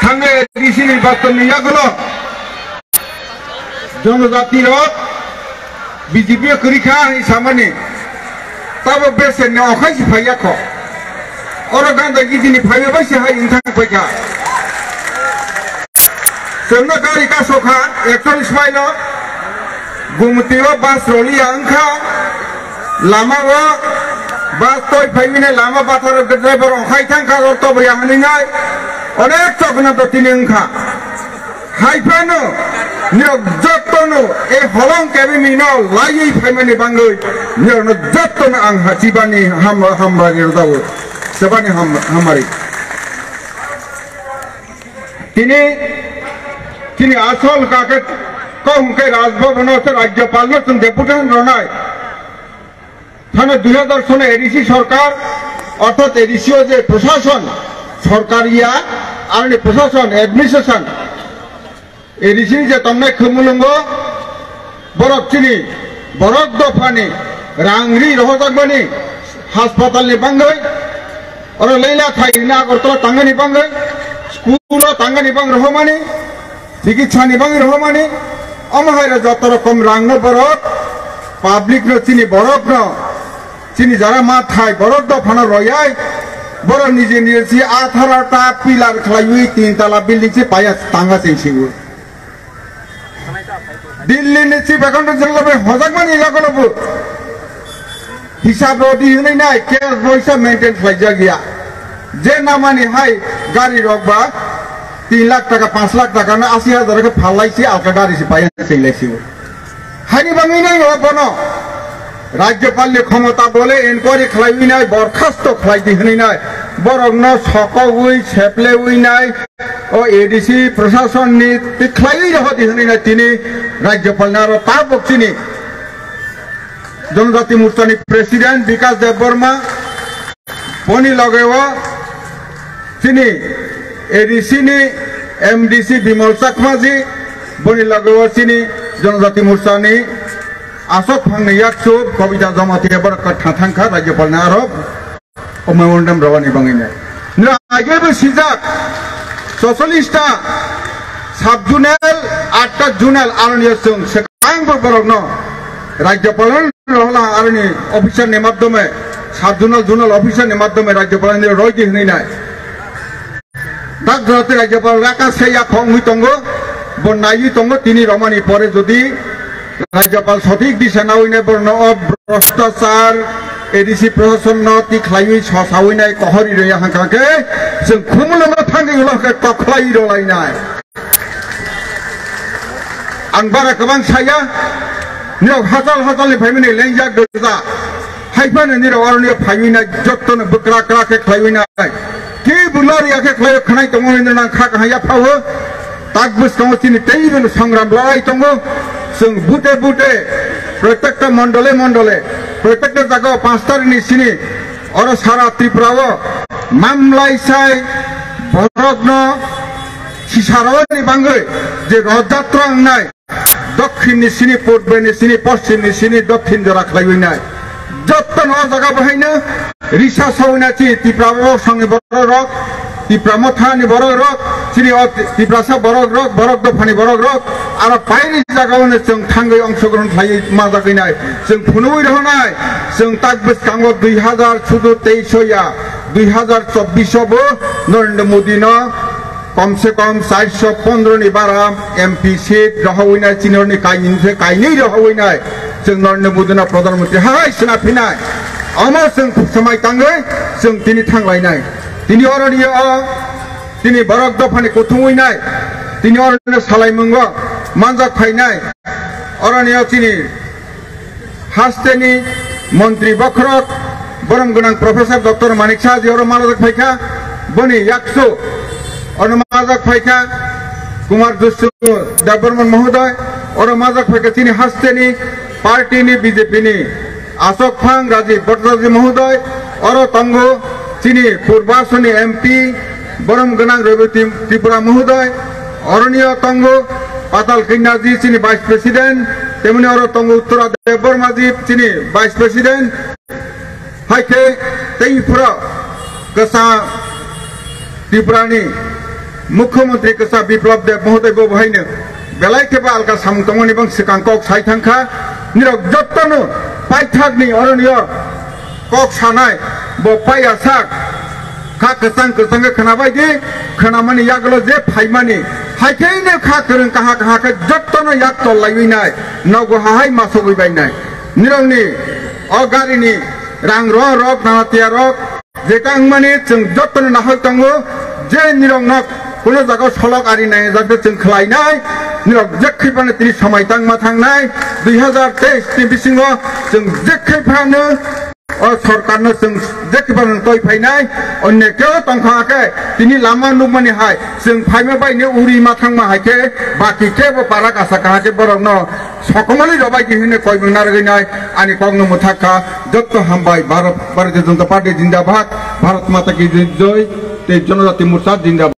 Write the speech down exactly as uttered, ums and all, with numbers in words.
Ang A D C ni bastor ni yagulo. Jonojati rok B J P o kwrwi kha hinwi samani. Tabo besen ni okhai si phai yakho. Oro ganda gidi ni phai bai si hai wngthang phai kha. Chwngno gari kasokha, ekcholish mile o Gumti o bus roliya wngkha. Lama o bus toi phai mine lama bathar driver okhai thang kha, oro tobo ya hwnwi nai. Onek chokna to tini wngkha. Hai phano nirok jottono e holong kebimi no laiwi phaimani bangwi nirokno jottono ang hachibani ham-, hamari rwjago. Sebani ham-, hamari. Tini, tini asol kake kok hwnkhe Raj Bhavan o se Rajyapal no chwng deputation rwnai. Thane dui hazar sono A D C sorkar, orthat A D C o je prashason, sorkar ya, aroni prashason, administration, A D C ni je tongnai khumulungo, borok chini, borok dophani, rang ri rohojakmani, haspatal ni bangwi, oro leila thai hwnwi Agartala tangani bangwi, school o tangani bang rohomani, chikitsa ni bangwi rohomani, omo hai rok joto rokom rang no borok, public no chini borok no, chini jara ma thai borok dophano royai, borok niji niji si atharo ta pillar khlaiwi tin tala building si paya tanga chengsigo. Delhi ni chief accountant general bai hojakmani yagulo bo hisab rodi hwnwi nai, cash boisa maintain khlaijak ya. Je namani hai gari rok ba tin lakh taka, panch lakh taka no asi hajar khe phallai si alka gari si paya chenglaisigo. Haini bangwi nai o bono Rajyapal ni khomota bole inquiry khlaiwi nai, borkhasto khlai di hwnwi nai, borok no sokowi seplewi nai, o A D C prashason ni twi khlaiwi roho di hwnwi nai tini Rajyapal ni aro tabok chini Jonojati Morcha ni President Bikash Debbarma, boni loge o chini A D C ni M D C Bimal Chakmaji, boni loge o chini Jonojati Morcha ni Asok Phang ni yakchu Kobita Jamatia borok kha thang kha Rajyapal ni aro o memorandum rwani bangwi nai. Nira age bo sijak socholish ta sub zonal, atta zonal aroni chwng swkang bo borokno Rajyapal rohla aroni officer ni madhyome, sub zonal, zonal officer ni madhyome Rajyapal ni roi di hwnwi nai. Tak jora tei Rajyapal raka se ya khong wi tongo, bo naiwi tongo tini romani pore jodi Rajyapal sothik disa nawi nai borno o bhrashtachar A D C prashason no ti khlaiwi sosawi nai kohori rwya hangkha khe chwng khumulwma thangwi ulo khe kokhlai rwlai nai. Ang bara kwbang saya, nirok hachal hachal ni phaimani lengjak dwsa. Hai phano nirok aroni phaiwi nai jotto no bwkra kra khe khlaiwi nai. Ki bulari ya khe khlai khnai tongo hinwi nang kha kahaya phawo. Tak bwskango chini tei bini sangram lai tongo. Chwng bute bute protekta mondole mondole, protekta jaga o panch tarikh ni sini oro sara Tripura o mamlai sai borokno sisaroni bangwi je Rath Jatra wngnai, Dokhin ni sini, Purbe ni sini, Poschim ni sini, Dokhin jora khlaiwi nai. Jotto no o jaga bahaino risa sawina chi Tipra borok songni borok rok, Tipra motha ni borok rok, chini o Tiprasa borok rok, borok dophani borok rok, aro paini jaga o no chwng thangwi ongsogron khlaiwi majagwi nai. Chwng phunugwi rohonai, chwng tak bwskango dui hazar sudu teis o ya, dui hazar chobbish o bo Narendra Modi no komse kom charsho pondro ni bara M P seat rohowinai, chini orni kainwi se kainwi rohowinai, chwng Narendra Modi no Pradhan Mantri hai sina phinai. Omo chwng samai tangwi chwng tini thanglainai. Tini oroni o, tini borok dophani kuthumwinai, tini oroni salaimungo manjak phainai, oroni o chini hasteni montri bokhorok, borom gwnang Professor Doctor Manik Saha ji oro manajak phaikha, boni yaksu oro manajak phaikha, Kumar Dustu Debbarman mohodoy, oro manajak phaikha chini hasteni party ni B J P ni Asok Phang Rajiv Bhattacharya mohodoy, oro tongo chini Purbaso ni M P, borom gwnang Rebati Tripura mohodoy, oroni o tongo Patal Kanya ji chini Vice President, temoni oro tongo Uttara Debbarma ji chini Vice President, hai khe tei phuro kwsa Tripura ni Mukhyamantri kwsa Biplab Deb mohoday bo bohaino belai khe ba alka samung tongmani bang swkang kok sai thangkha. Nirok jottono paithakni oroni o kok sanai bo paiya sak kha kwchang kwchang khe khwnabai di, khwnamani yagulo je phaimani hai khe no kha kwrwng kaha kaha khe jottono yak tol laiwi nai, nogo hahai masogwi bai nai. Nirokni o garini rang rok rok nana tiya rok jeta wngmani chwng jotono nahoi tongo je nirokno kuno jaga solok ari nai jak chwng khlai nai, nirok jekhai phano tini samai tangma thang nai, dui hazar teis ni bisingo chwng jekhai phano o sorkarno chwng jekhai phano toi phai nai, onne keo tongkha khe tini lama nukmani hai chwng phaima bai ni uri ma thangma hai khe baki kebo para kasa kaha khe borokno sokomali robai di hwnwi koimung narwgwi nai ani kokno mwthak kha. Jotto hambai. Bharat, Bharatiya Janata Party jindabad, Bharat Mata ki joi, tei Janajati Morcha jindabad.